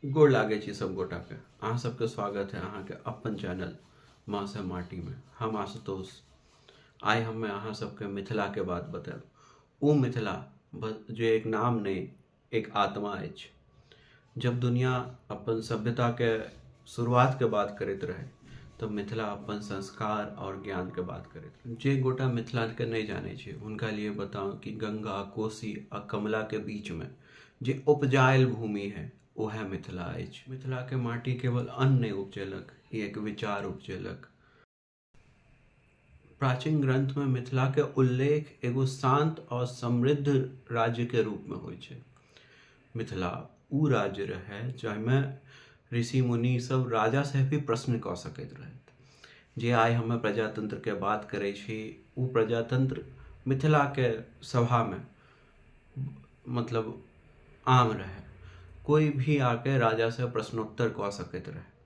गोर लागै छी सब गोटाके। अहाँ सबके स्वागत है अहाँके अपन चैनल माँ से माटीमे। हम आशुतोष। आइ हमे अहाँ सबके मिथिलाके बात बतायब। ओ मिथिला जे एक नाम नहि, एक आत्मा अछि। जब दुनिया अपन सभ्यताके शुरुआतके बात करैत रहै, तब मिथिला अपन संस्कार और ज्ञानके बात करैत रहै। जे गोटा मिथिलाके नहि जानै छै, हुनका लिए बताउ कि गंगा, कोसी आ कमलाके बीचमे जे उपजायल भूमि है, ओहे मिथिला अछि। मिथिलाके माटी केवल अन्न नहि उपजेलक, ई एक विचार उपजेलक। प्राचीन ग्रंथमे मिथिलाके उल्लेख एगो शांत और समृद्ध राज्यके रूपमे होइ छै। मिथिला उ राज्य रहै जाहिमे ऋषि मुनि सब राजा से भी प्रश्न कऽ सकैत रहथि। जे आइ हमे प्रजातंत्रके बात करै छी, उ प्रजातंत्र मिथिलाके सभामे मतलब आम रहै। कोइ भी आके राजासँ प्रश्नोत्तर कऽ सकैत रहै।